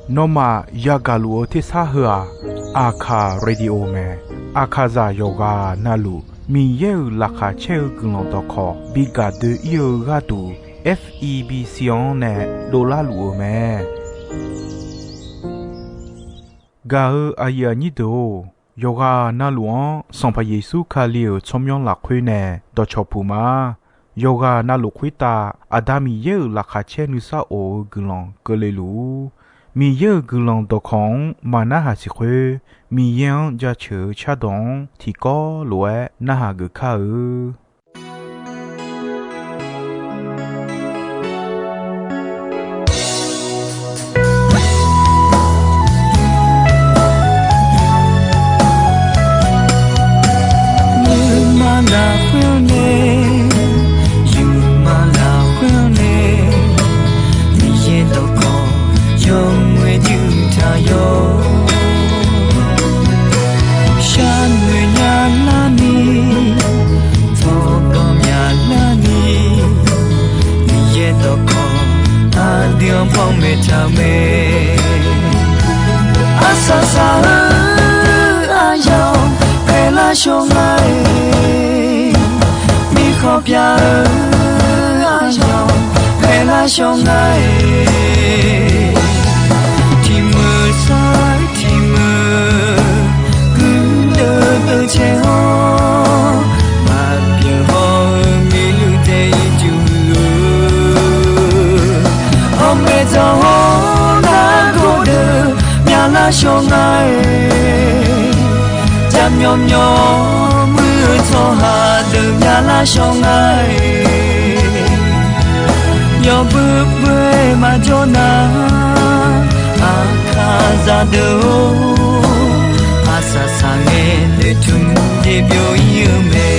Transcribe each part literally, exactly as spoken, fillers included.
Nawmaf yagaq luf-eu tersar heu-aq, Aqkaq Radio mae. Aqkaqzaq yawqghaq navluf Miqyaer-euq laqkhaq caer-eu guiqlanq dawqkawq bi gaq doe-ir-eu gharduq, F E B C-anr nae dovlar luf-eu mae. Gaq-eu aqyuif aqnyir deuq-or, yawqghaq navluf-anr Sanqpaq Yeqsur Kali-euq tsawrmyanr lafkhoer nae dawqcawq puq ma. Yawqghaq navluf khoertav Aqda Miqyaer-euq laqkhaq caer nuisar of-eu guiqlanq keuvle luf-ur. Miqyaer-euq guiqlanq dawqkawq-anr maqnarhaq siq khoer, Miqyaer-anr jaceuq-eu cardawq-anr tiqkawv lof-aer narhaq geuf kar-eu. Nuima lafkhoer-anr nae, yawqma lafkhoer-anr nae, Miqyaer dawqkawq yawmuiq-aer juif taq yawr. Sharnoeq nya larni, tsawrganq myaq larni, Miqyaer dawqkawq aqdui-anr panmaeq taq-eu mae. Arsaq saq-eu aryamq paeqlar shawr nga-iq, mirkhanq pyav-eu aryamq paeqlar shawr nga-iq, tiqmeuq sar-eu tiqmeuq guirdeuv deuv caer-awr, maqbyaeq haw-eu miqluiv daef-ir juq-eu, hawmaeq dzaq-awr nargawr deuq myavlar shawr nga-iq, jaqmyawf myawf muir-eu tsawrhaq deuq myavlar shawr nga-iq, yawbui bui-aer maqjawr nar, Aqkaqzaq deuq-or, arsaq saqngae noeqtmq jeq byov-ir-eu mae.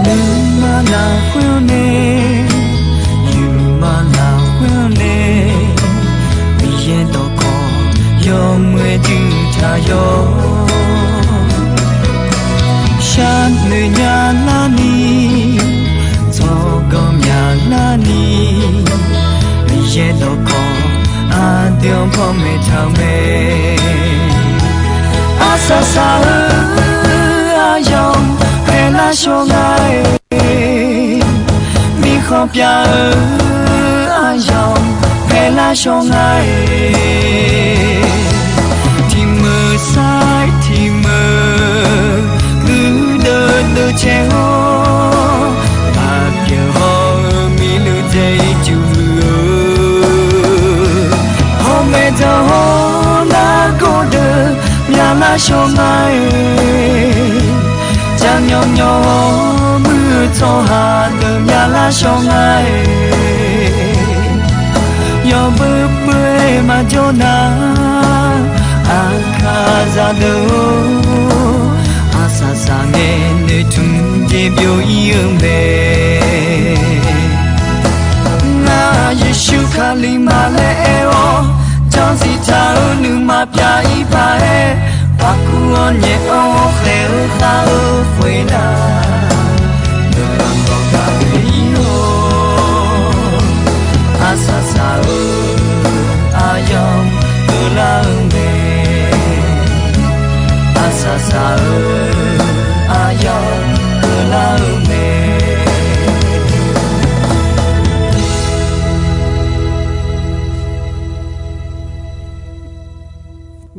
Nuima lafkhoer-anr nae, yawqma lafkhoer-anr nae, Miqyaer dawqkawq yawmuiq-aer juif taq yawr. Sharnoeq nya larni, tsawrganq myaq larni, Miqyaer dawqkawq aqdui-anr panmaeq taq-eu mae. Arsaq saq-eu aryamq paeqlar shawr nga-iq, mirkhanq pyav-eu aryamq paeqlar shawr nga-iq, tiqmeuq sar-ir tiqmeuq guirdeuv deuv caer-awr, maqbyaeq haw-eu miqluiv daef-ir juq-eu, hawmaeq dzaq-awr nargawr deuq myavlar shawr nga-iq, jaqmyawf myawf-awr muir-eu tsawrhaq deuq myavlar shawr nga-iq, yawbui bui-aer maqjawr nar, Aqkaqzaq deuq-or, arsaq saqngae noeqtmq jeq byov-ir-eu mae. Ngar Yeqsur Kali ma laer aer-awr, janrziq taq-eu nuima pyav-ir paq-aer, paqkuv-awr nyaef-awr khaeq-eu khav-eu khoernar, nuima dawq gaq-ir-awr, arsaq saq-eu aryamq keuvlar-eu mae. Arsaq saq-eu aryamq keuvlar-eu mae.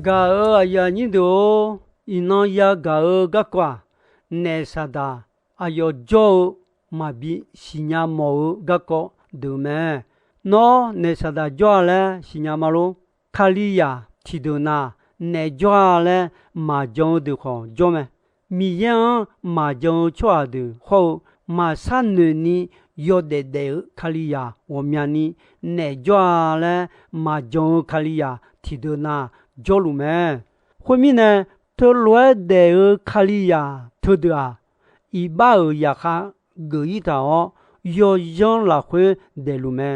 Gaq-euq aqyuif aqnyir deuq-or, iqnan yagaq-eu garkawv-aq, naef saqdaq aqyawf jawr-eu maqbi siqnya mawf-eu garkawv deuq mae. Nawr naef saqdaq jawr-a laer siqnya ma lor. Kalizaq tiqdeuq nav naef jawr-a laer maqjan-eu deuq khawf jawr mae. Miqyaer-anr maqjan-eu tsawrhaq deuq hawr-eu, maqshar noeq ni yawdaef daef-eu Kalizaq ghawqmyani naef jawr-a laer maqjan-eu Kalizaq tiqdeuq nav jawrluf mae. Khoermirnae, teulof-aer daef-eu Kalizaq teudeuq-aq, iqbax-euq zaqkhav geuf-ir taq-awr, yawzanr lafkhoer daefluf mae.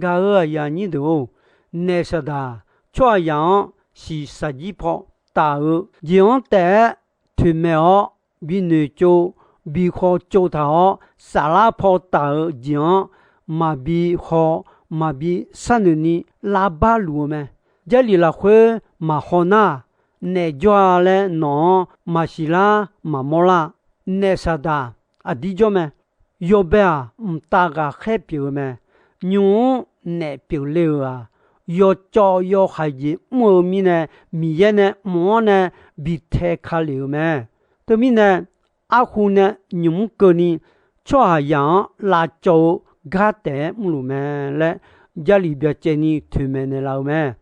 Gaq-euq aqyuif aqnyir deuq-or, naef saqdaq tsawrhaqzaq-anr shiqshaq jir paw taf-euq jeq-anr taef-aer toeqmaeq-awr, bi noeqtsov, bi khawtsov taq-awr, saflar paw taf-euq jeq-anr maqbi haw, maqbi sharnoeq ni lavbar luf-eu mae. Jarlif lafkhoer maqhaw nar, naef jawr-a laer nawq-anr maqsiq lar maqmawr lar. Naef Saqdaq aqdir jawr mae. Yawbae-aq, mqtav ghaqkhaer pyeuf-eu mae. Nymq-mr naef pyeufle-euq-aq, yawcawv yawhaiq jeq mr-eu mirnae, Miqyaer nae mq-anr nae bi tae ka lef-euq mae. Teumirnae, arhu nae nymq-mr keuvni tsawrhaqzaq-anr lavcawv-eu gar taef-aer mrluf mae laer, Jarlif byacaevni toeqmaeq naeqlaf-eu mae.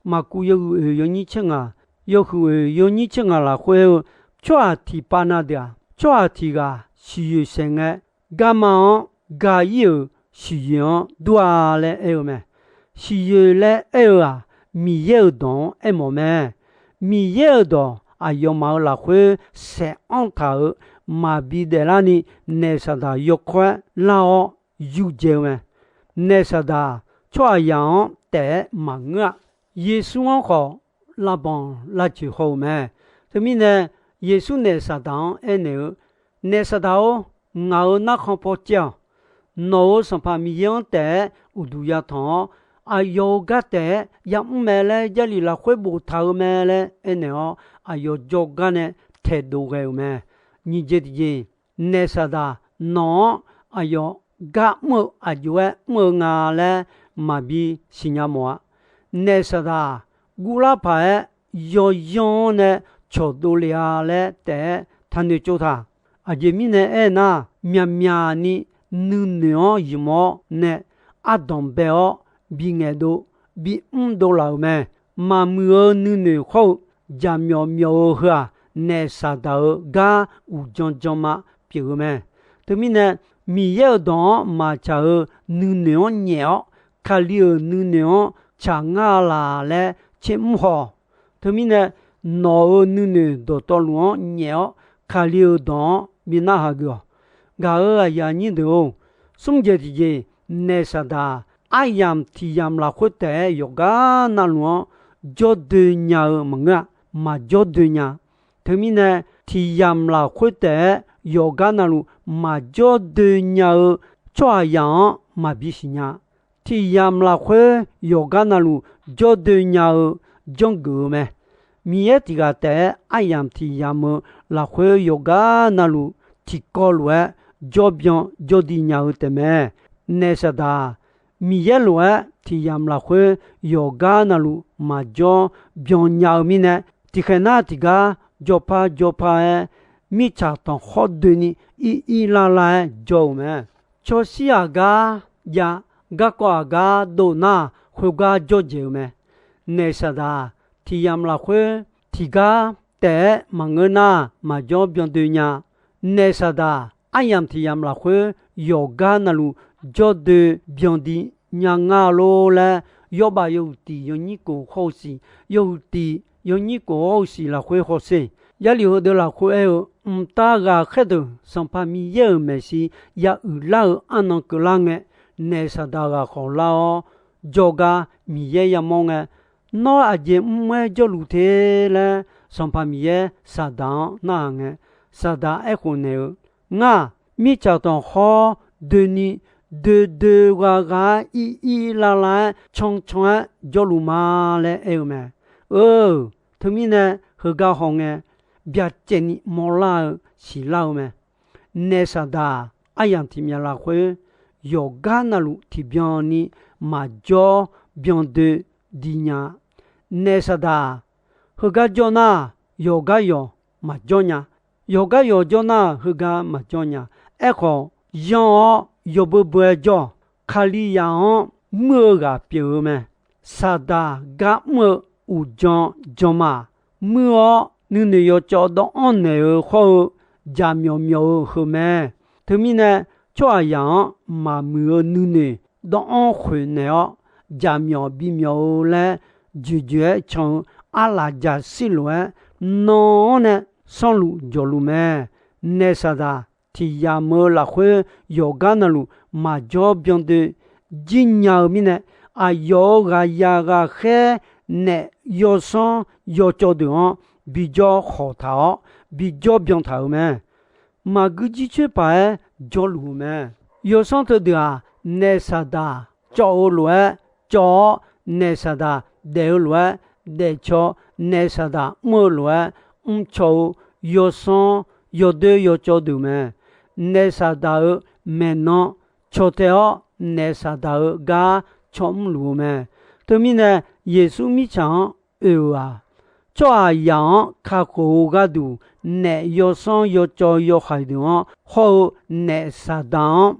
Maqkuv yawhuiq oeq yawnyir tser ngaq, yawhuiq oeq yawnyir tser ngaq lafkhoer-eu, tsawrhaq tiqpav na deuq-aq, tsawrhaq tiq ghaq siqyoeq saeq ngae, garma-anr ga-ir-euq siqyoeq-anr dur-a laer aer-eu mae. Siqyoeq laer aer-eu-aq, Miqyaer-euq dawq-anr aermawf mae. Miqyaer-euq dawq aqyawfmaf-euq lafkhoer saeqanr taq-euq maqbi daeflarni, naef Saqdaq yawkawr-aer lar-awr yurdzae-eu mae. Naef Saqdaq tsawrhaqzaq-anr taef-aer maqngeur-a. Yeqsur-anr khawf, lavbanq lavcoeq haw-euq mae. Teumirnae, Yeqsur naef Saqdaq-anr aernaeq-eu, Naef Saqdaq-or, ngaq-euq narkhan paw caev-awq. Nawq-euq Sanqpaq Miqyaer-anr taef-aer uqduq yatanq-awr, aqyawf-euq gar taef-aer yamr mae laer Jarlif lafkhoer boftaq-eu mae laer aernaeq-awr, aqyawf jawrgar nae taedov ghae-euq mae. Nyiq jeq tiqjeq, naef Saqdaq nawq-anr aqyawf gar mr-eu aqjox-aer mr-eu nga laer maqbi siqnya mawf-a. Naef Saqdaq guvlar paq-aer yawyanr-anr nae cawqdov lef-a laer taef-aer taqnoeq tsov taq. Aqjeq mirnae aernar, myaqmyaq ni nuinoeq-anr ymq-awr nae ardanq bae-awr bi ngaeqdov, bi mrdov laf-euq mae. Maqmuiq-eu nuinoeq hawr-eu jaqmyawf myawf-eu heu-aq, naef Saqdaq-euq gar uqjan janma pyeuf-eu mae. Teumirnae, Miqyaer-euq dawq-anr maqtsaq-eu nuinoeq-anr nyaef-awr, Kali-euq nuinoeq-anr tsaq ngar-a laq laer tser mr haw. Teumirnae, nawq-euq nuinoeq dawqtawvluf-anr nyaef-awr, Kali-euq dawq-anr bi narhaq geuf-awq. Gaq-euq aqyuif aqnyir deuq-or, smr jeq tiqjeq, naef Saqdaq aryamq tiq yamq lafkhoer taef-aer yawqgar navluf-anr jawrdoe nya-eu maqngeur-a. Maqjawr doe nya. Teumirnae, tiq yamq lafkhoer taef-aer yawqgar navluf maqjawr doe nya-eu tsawrhaqzaq-anr maqbi siqnya. Tiq yamq lafkhoer yawqgar navluf jawrdoe nya-eu janrgeuf-eu mae. Miqyaer tiq ghaq taef-aer aryamq tiq yamq-eu lafkhoer yawqgar navluf tiqkawv lof-aer jawrbyan jawrdi nya-eu taefmae. Naef Saqdaq Miqyaer lof-aer tiq yamq lafkhoer yawqgar navluf maqjawr byan nya-eu mirnae, tiqkhaeq nar tiqgar jawrpar jawrpar-aer, mirtsaq tanqkhawr doeni ir ir lar lar-aer jawr-euq mae. Cawshir aqgar jav, garkawv aqgar dov nar, khoergar jawrdzaeq-eu mae. Naef Saqdaq tiq yamq lafkhoer tiqgar taef-aer maqngeur nar, maqjawr byan doe nya. Naef Saqdaq aryamq tiq yamq lafkhoer yawqgar navluf jawrdoe byan di nya ngar lor laer, Yawrbav yawhuiq tiq yawnyir kof hawr-eu siq, yawhuiq tiq yawnyir kof hawr-eu siq lafkhoer hawsher. Jarlif heudeuq lafkhoer aer-eu, mqtav ghaqkhaer deuq Sanqpaq Miqyaer-euq maeqshi ya uiqlar-eu arnan keuvlar ngae, naef Saqdaq ghaqkhawf lar-awr, jawrgar Miqyaer yamawr ngae, Nawr aqjeq mr-aer jawrluf te laer, Sanqpaq Miqyaer Saqdaq-anr narhaq ngae, Saqdaq aerkhof naeq-eu, Ngar-aq, mirtsaq tanqkhawr doeni doe doe gha gha-aer ir ir lar lar-aer can can-aer jawrluf ma laer aer-eu mae. Teumirnae heugar hawngae byacaevni mawrlar-eu siqlar-eu mae. Naef Saqdaq aryamq tiq myaq lafkhoer yawqgar navluf tiqbyan ni maqjawr byan doe di nya. Naef Saqdaq heugar jawr nar, yawqgar yawq maqjawr nya. Yawqgar yawq jawr nar, heugar maqjawr nya. Aerkhawf, yanr-awr yawbeu beu-aer jawr-awq. Kalizaq-anr muir-eu ghaq pyeuf-eu mae. Saqdaq gar mr-eu uqjan janma-aq, muir-awr nuinoeq yawcawv dawvanr naeq-eu hawr-eu jaqmyawf myawf-eu heu mae. Teumirnae, tsawrhaqzaq-anr maqmuiq-eu nuinoeq dawvanr khoeq naeq-awr, jaqmyawf bimyawf-eu laer joeqjoeq-aer can-eu arlaqjaq shir lof-aer, nan-anr nae sanrluf jawqluf mae. Naef Saqdaq tiq yamq-eu lafkhoer yawqgar navluf maqjawr byan doe jir nya-eu mirnae, aqyawf-euq ghaqzaq ghaqkhaer naef yawsanr yawcawv deuq-anr bijawr khawq taq-awr, bijawr byan taq-euq mae. Maqguir jircoer paq-aer jawrluf-eu mae. Yawsanr teudeuq-aq, naef saqdaq cawv-eu lof-aer cawv-awr, naef saqdaq daef-eu lof-aer daefcaw, naef saqdaq mr-eu lof-aer mrcaw-eu yawsanr yawdoer yawcawv deuq mae. Naef saqdaq-euq maeqnan caw tae-awr, naef saqdaq-euq gar caw mrluf-eu mae. Teumirnae, Yeqsur mirtsaq-anr oe-euq-aq, tsawrhaqzaq-anr kakhof-eu gharduq, naef yawsanr yawcawv yawhaiq deuq-anr hawr-eu naef saqdaq-anr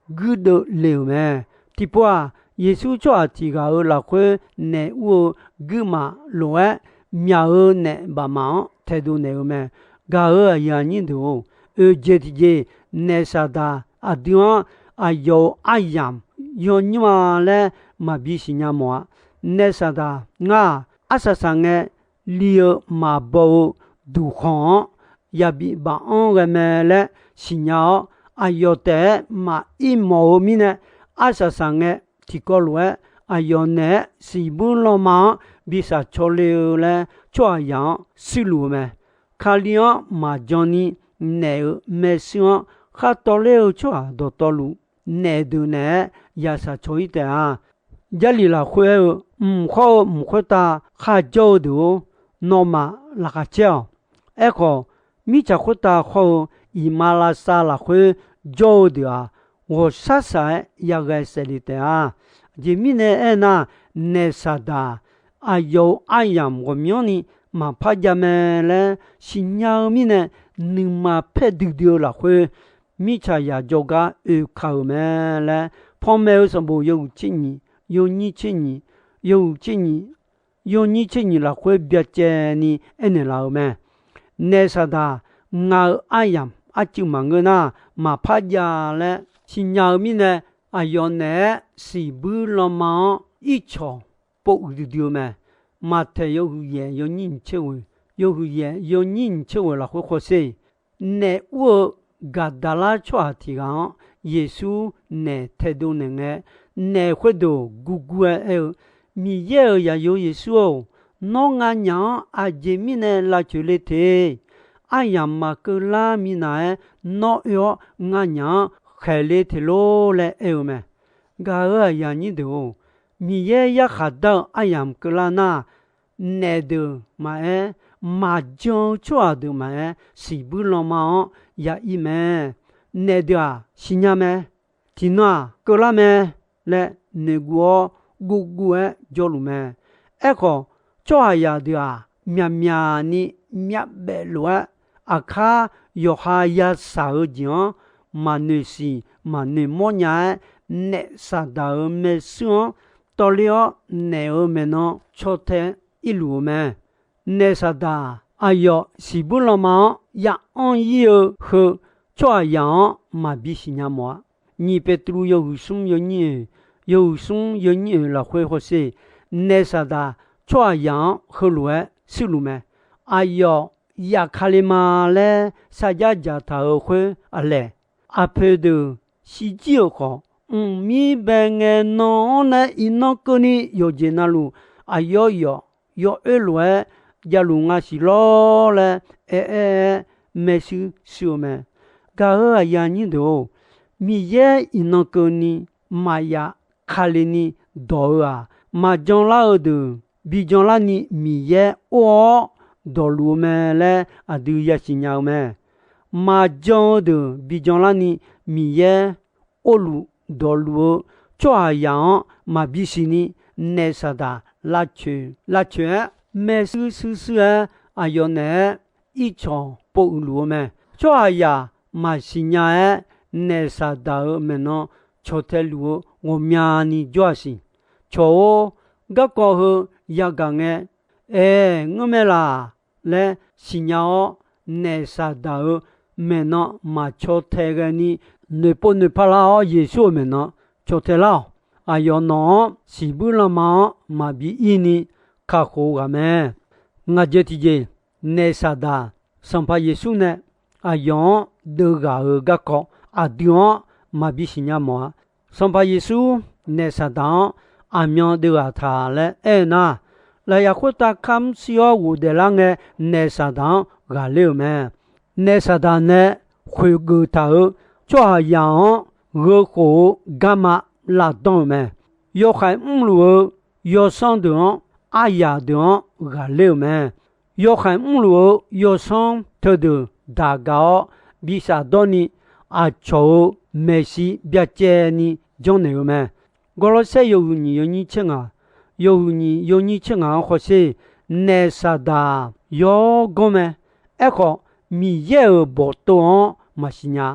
guirdeuv le-euq mae. Tiqpov-aq, Yeqsur tsawrhaq tiq ghaq-euq lafkhoer naef ur-eu guirmaf lof-aer, myaq-euq naef bafmaf-anr taedov naeq-eu mae. Gaq-euq aqyuif aqnyir deuq-or, oeq jeq tiqjeq, naef saqdaq aqdui-anr aqyawf-euq aryamq yawnymr-a laer maqbi siqnya mawf-a. Naef saqdaq ngar-aq, arsaq saq ngae li-eu maqbaw-eu duqkhanq-anr yabi baf-anr ghae mae laer siqnya-awr, aqyawf taef-aer maqir mawf-eu mirnae, arsaq saq ngae tiqkawv lof-aer aqyawf naeq-aer siqbuir lanma-anr bi shaq caw le-eu laer tsawrhaqzaq-anr shuirluf-eu mae. Kali-anr maqjan ni naef-euq maershuir-anr khar tawv ler-eu tsawrhaq dawqtawvluf, naef deuq naeq-aer ya shaq caw-ir taef-a. Jarlif lafkhoer aer-eu, mq khawr-eu mq khoertav kharjawr-eu deuq-or, nawmaf laqkhaq caer-awq. Aerkhawf, mirtsaq khoertav khawr-eu iqmalavshav lafkhoer jawr-eu deuq-aq, ghawqshar shaq-aer yaghae saefle taef-a. Aqjeq mirnae aernar, naef saqdaq aqyawf-euq aryamq ghawqmyanrni maqpar jav mae laer siqnya-eu mirnae, nuima paer duidui-eu lafkhoer mirtsaq yaq jawrgar oeka-euq mae laer, panmaeq-eu sanqbof yawhuiq tser nyiq, yawnyir tser nyiq, yawhuiq tser nyiq, yawnyir tser nyiq lafkhoer byacaevni aernaeq laf-euq mae. Naef saqdaq ngaq-euq aryamq arcuiv maqngeur nar, maqpar jav laer siqnya-eu mirnae, aqyawf naeq-aer siqbuir lanma-anr ircawq pov uiqdui dui-eu mae. Maqtaeq yawhuiq yaef yawnyir nyiq tser ghoeq, yawhuiq yaef yawnyir nyiq tser ghoeq lafkhoer khawsher, naef ur-eu Gaqdaqlar tsawrhaq tiq ghaq-anr Yeqsur naef taedov naeq ngae, naef khoerdeuq gurgur-aer aer-eu, Miqyaer-euq zaqyo Yeqsur-or, nawr nganyaf-anr aqjeq mirnae lavcoeq le te? Aryamq maqkeuvlar minav-aer nawr oe-awr nganyaf-anr khaeq le te lor laer aer-eu mae. Gaq-euq aqyuif aqnyir deuq-or, Miqyaer yarkhaq dar-eu aryamq keuvlar nar, naef deuq maqaer, maqjan-eu tsawrhaq deuq maqaer, siqbuir lanma-anr ya ir mae. Naef deuq-aq siqnya mae. Tiqnan-aq keuvlar mae laer noeqguv-awr guvguv-aer jawrluf mae. Aerkhawf, tsawrhaqzaq deuq-aq, myaqmyaq ni myavbaef lof-aer, aqkar yawqha yashaq-eu jeq-anr maqnoeq siq maqnoeq mawr nya-aer, naef saqdaq-euq maershuir-anr tawvler-awr, naef-euq maeqnan caw tae irluf-eu mae. Naef saqdaq aqyawf siqbuir lanma-anr ya anr ir-eu heu, tsawrhaqzaq-anr maqbi siqnya mawf-a. Nyiq Peqtruv yawhuiq smr yawnyir oeq, yawhuiq smr yawnyir oeq lafkhoer hawsher, naef saqdaq tsawrhaqzaq-anr heulof-aer shuirluf mae. Aqyawf yaf ka le ma laer sarjax dzaqtaq-euq khoer aqlaeq, aqpoeq deuq shirjir-euq khawf, mqmir bae ngae nan-anr nae iqnan keuvni yawqjeq navluf aqyawf yawf yawoer lof-aer javluf nga siq lawr laer aeraer-aer maershuir shuir-eu mae. Gaq-euq aqyuif aqnyir deuq-or, Miqyaer iqnan keuvni maqya ka le ni dawq-eu-aq, maqjan lar-eu deuq bijan larni Miqyaer or-awr dawqluf-eu mae laer aqdui yasiq nya-eu mae. Maqjan-eu deuq bijan larni Miqyaer orluf dawqluf-eu tsawrhaqzaq-anr maqbi siqni, naef saqdaq lavcoeq lavcoeq-aer maershuir shuir shuir-aer aqyawf naeq-aer ircawq pov-eu luf-eu mae. Tsawrhaqzaq maqsiq nya-aer, naef saqdaq-euq maeqnan cawq tae luf-eu ghawqmyani jawr-a siq. Cawq-or, garkawv heu yagaq ngae, aer ngeurmae laq laer siqnya-awr, naef saqdaq-euq maeqnan maqcaw tae ghaeni noeqpov noeqpar lar-awr, Yeqsur-euq maeqnan caw tae lar-awq. Aqyawf nawq-anr siqbuir lanma-anr maqbi ir ni kakhof-eu ghaq mae. Ngaq jeq tiqjeq, naef saqdaq Sanqpaq Yeqsur nae aqyawf-anr deuv ghaq-euq garkawv aqdui-anr maqbi siqnya mawf-a. Sanqpaq Yeqsur naef saqdaq-anr aqmyan deuv ghaq taq laer aer-eu nar, Lafyaq khoertav kar mr shir-awr ghofdaef lar ngae, naef Saqdaq-anr ghaqler-euq mae. Naef Saqdaq nae khoeqgeuf taq-euq tsawrhaqzaq-anr gheukhof-eu garma lavdanr-euq mae. Yawkhaeq mrluf-eu yawsanr deuq-anr, aryaq deuq-anr ghaqler-euq mae. Yawkhaeq mrluf-eu yawsanr teudeuq daq gaq-awr bi shafdawr ni, aqcawq-euq maeqshi byacaevni janrnaeq-eu mae. Gawrlawrsaer yawhuiq nyiq yawnyir tser ngaq, yawhuiq nyiq yawnyir tser ngaq-anr hawsher, naef Saqdaq yawganr mae. Aerkhawf, Miqyaer-euq bawqtov-anr maqsiq nya.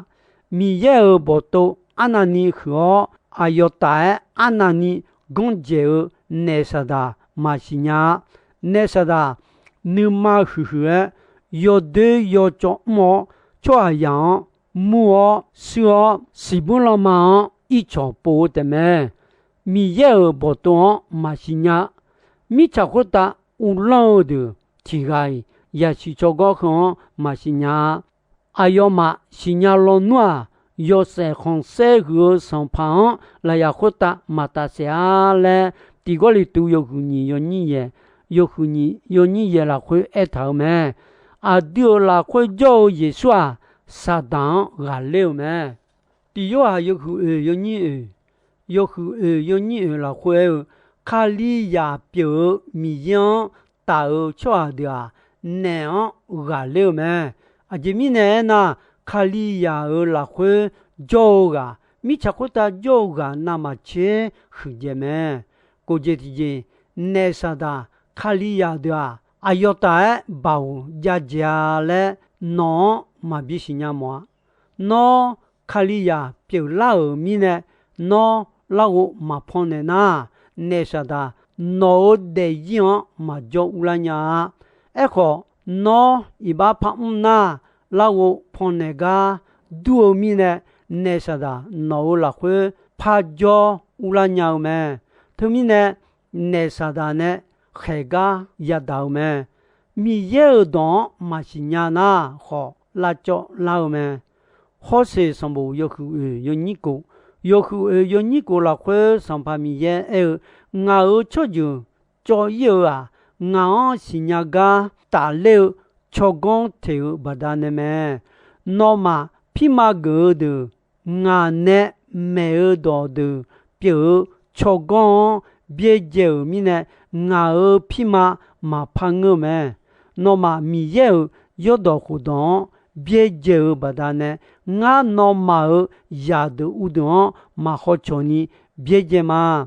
Miqyaer-euq bawqtov arnavni huiq-awr, aqyawf taf-aer arnavni ganr dzaeq-eu naef Saqdaq maqsiq nya-a. Naef Saqdaq nuima huiqhuiq-aer, yawdoer yawcawv mr-awr, tsawrhaqzaq-anr mur-awr shuir-awr, siqbur lanma-anr ircawq pov-eu taefmae. Miqyaer-euq bawqtov-anr maqsiq nya. Mirtsaq khoertav uvlanr-eu deuq tiq ghaq-iq yasiq tsawrgawr heu-anr maqsiq nya-a. Aqyawfmaf siqnya lawnmr-aq, yawshaef khanqsaer huiq-eu Sanqpaq-anr lafyaq khoertav maqtaf saef-a laer, tiq Gawrliqtu yawhuiq nyiq yawnyir yaeq, yawhuiq nyiq yawnyir yaeq lafkhoer aertaq-euq mae. Aqdui-euq lafkhoer jawr-eu Yeqsur-aq, Saqdaq-anr ghaqler-euq mae. Tiq Yorhaq yawhuiq oeq yawnyir oeq, yawhuiq oeq yawnyir oeq lafkhoer aer-eu, Kalizaq pyeuf-eu Miqyaer-anr taf-eu tsawrhaq deuq-aq, naef-anr ghaqler-eu mae. Aqjeq mirnae aernar, Kalizaq-euq lafkhoer jawr-eu ghaq, mirtsaq khoertav jawr-eu ghaq navmaqtser huiqdzaeq mae. Kof jeq tiqjeq, naef Saqdaq Kalizaq deuq-aq, aqyawf taf-aer baoq jav dzaeq-a laer nawq-anr maqbi siqnya mawf-a. Nawr Kalizaq pyeuflar-euq mirnae, nawr larghov maqpannaeq nar, naef Saqdaq nawq-euq daefzir-anr maqjawr urlar nya-a. Aerkhawf, nawr iqbax par mr nar, larghov pannaeq gar dur-eu mirnae, naef Saqdaq nawq-euq lafkhoer par jawr urlar nya-eu mae. Teumirnae, naef Saqdaq nae khaeq gar yadaq-eu mae. Miqyaer-euq dawq-anr maqsiq nya nar khawf, lavcawv lar-eu mae. Hawrseq sanqbof yawhuiq oeq yawnyir kof, yawhuiq oeq yawnyir kof lafkhoer Sanqpaq Miqyaer aer-eu, Ngaq-euq tsawrjeuq cawv-ir-eu-aq, ngaq-anr siqnya gar tafler-eu tsawrganr teq-eu baqdanae mae. Nawmaf pirma geuf-eu deuq, ngaq nae maeq-eu dawqdeuq pyeuf-eu tsawrganr-anr byaerdzae-euq mirnae, ngaq-euq pirma maqpar ngeur-eu mae. Nawmaf Miqyaer-euq yawrdawq khofdawq-anr byaerdzae-eu baqdanae, ngar nawmaf-euq zaqdeuq uvdeuq-anr maq hawcawq ni byaerdzae ma.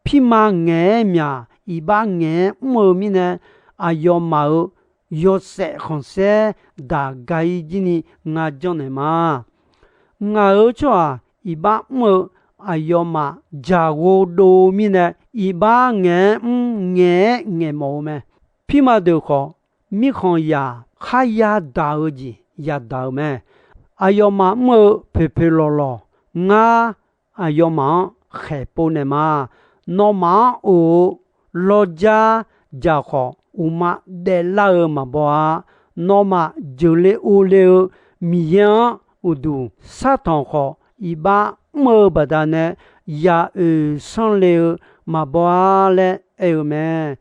Pirma ngaeq-aer myaq, iqbax ngaeq-aer mr-eu mirnae, aqyawfmaf-euq yawshaef khanqsaer daq ga-ir jir ni ngar janrnaeq ma. Ngaq-euq tsawrhaq iqbax mr-eu aqyawfmaf dzaq ghovdov-eu mirnae, iqbax ngaeq-aer mr ngaeq-aer ngaeq mawf-eu mae. Pirma deuq khawf, mirkhanqzaq kharya daq-eu jeq yadaq-euq mae. Aqyawfmaf mr-eu poeqpoeq lawqlawq, ngar aqyawfmaf-anr khaeq pov naeq ma. Nawmaf-anr of-eu lawrjar jaq khawf, uqma daeflar-eu maqbaw-a. Nawmaf jeuqle ovle-eu Miqyaer-anr uqduq shartanq khawf, iqbax mr-eu baqdanae ya oeq sanrle-eu maqbaw-a laer aer-eu mae.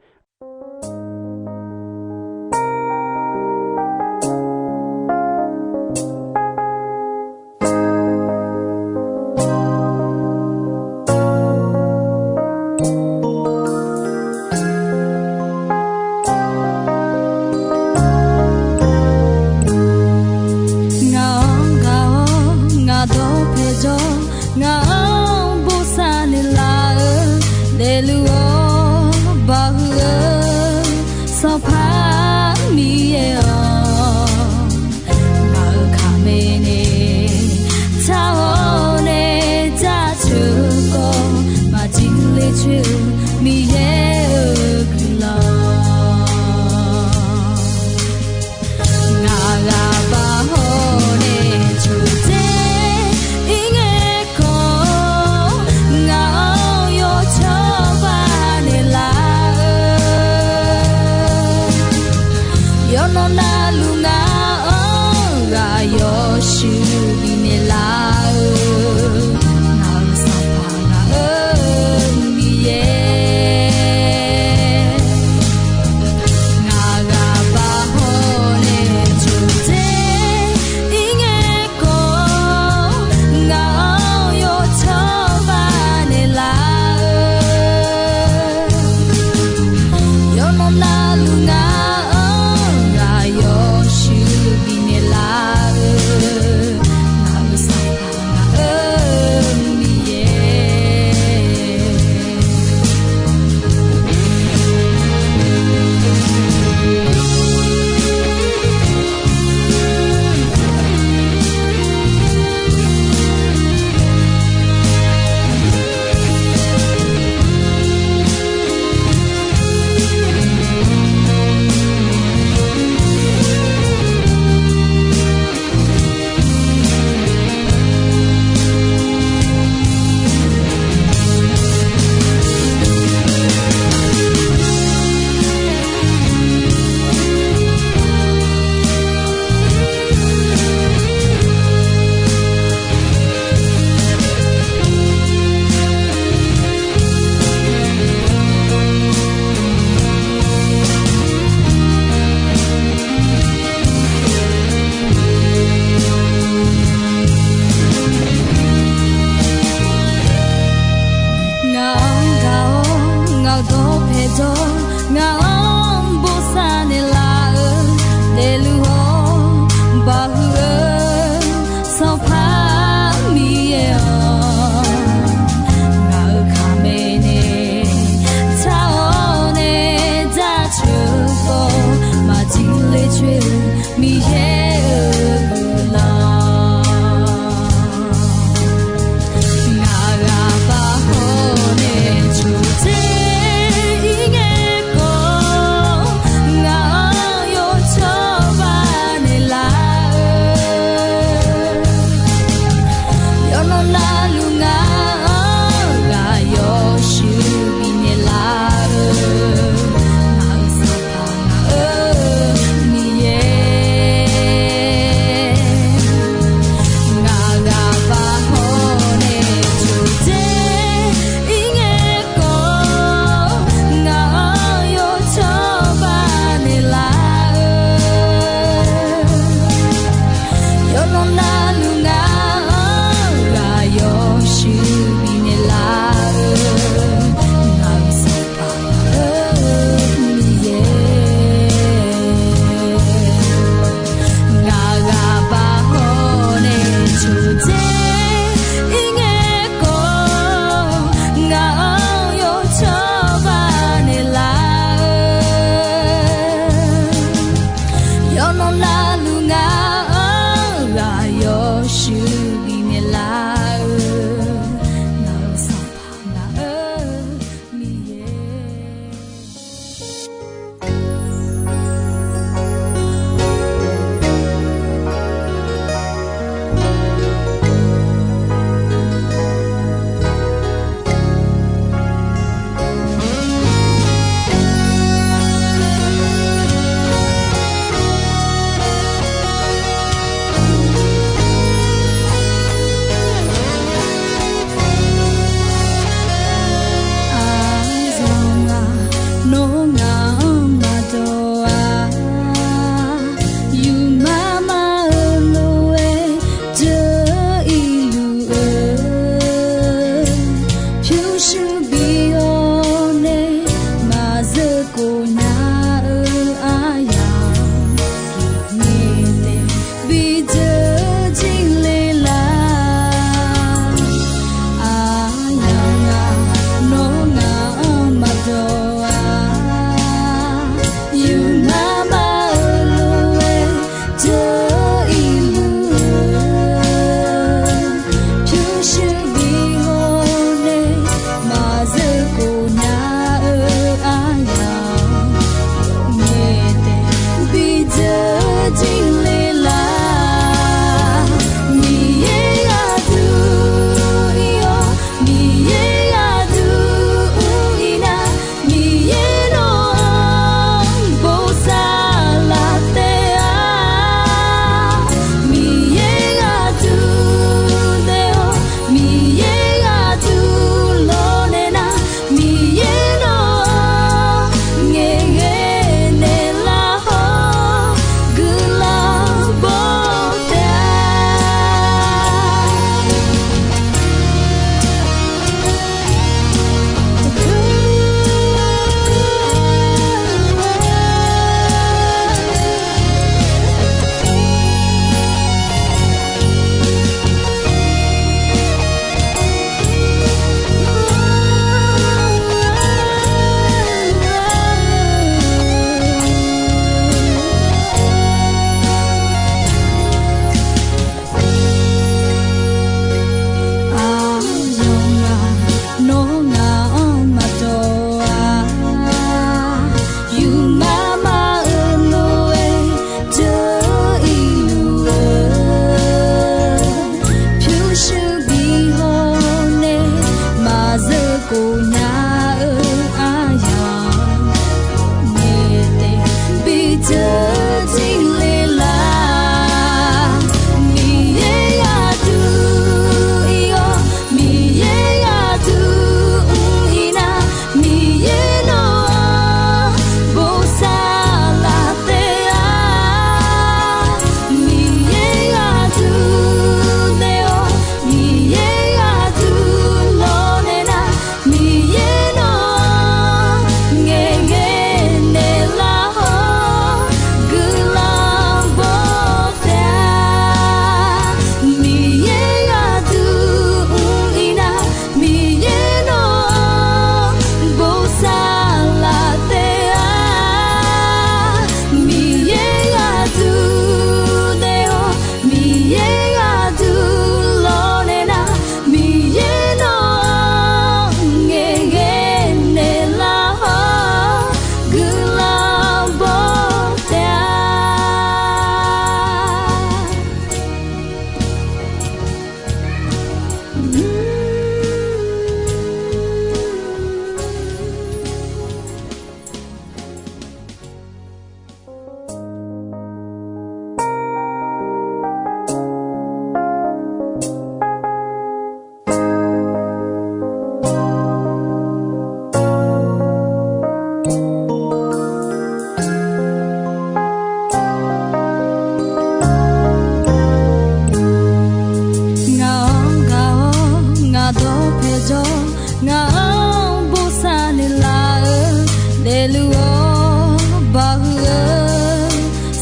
Ngaq-anr gaq-awr ngaq dawq paeqjawr, ngaq-anr bosav naeqlaf-eu daefluf-awr bahuiq Miqyaer-euq guiqlanq, ngaq ghaq baq hawr nae coqdzer-ir ngae khawf, ngaq-anr yawcawba naeqlaf-eu, yawqnan navluf ngaq-anr ghaq yawshuif bifnaeq laf-eu, ngaq-euq Sanqpaq ngaq-euq Miqyaer.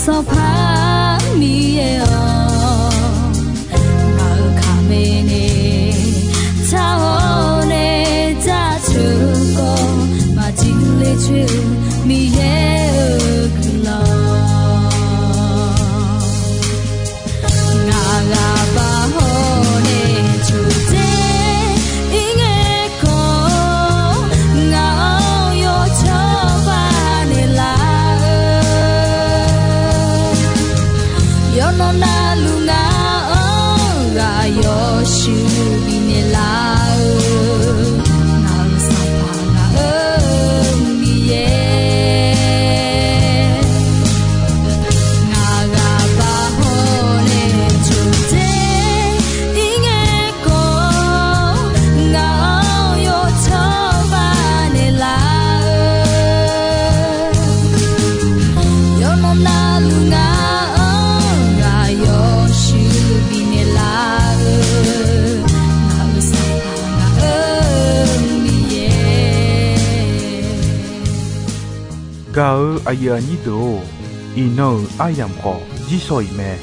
Sanqpaq Miqyaer-awq, ngaq-euq kaqmae nae tsawrhawq nae jaceuq-awr, maqjir ler coer-eu Miqyaer-euq guiqlanq. Ngaq ghaq baqhaw nae coqdzer ir ngae khawf, ngaq-anr yawcawba naeqlaf-eu yawqnan navluf ngaq-anr ghaq yawshuif bifnaeq laf-eu, ngaq-euq Sanqpaq ngaq-euq Miqyaer. Ngaq ghaq baqhaw nae coqdzer ir ngae khawf, ngaq-anr yawcawba naeqlaf-eu yawqnan navluf ngaq-anr ghaq yawshuif bifnaeq laf-eu, ngaq-euq Sanqpaq ngaq-euq Miqyaer. Gaq-eu aqyuif aqnyir deuq-or, iqnan-euq aryamq khawf jir shawq-iq mae.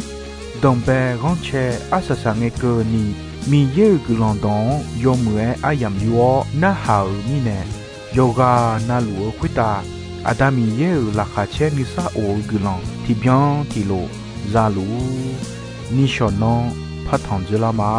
Danqbae ghanrcae arsaq saq ngae keuvni, Miqyaer-euq guiqlanq dawq-anr yawmuiq-aer aryamq yur-awr narhaq-euq mirnae, yawqghaq navluf-eu khoertav Aqda Miqyaer-euq laqkhaq caer nuisar of-eu guiqlanq tiqbyan tiqlof za luf-ur. Nishawq nanr partanq dzoerlar ma.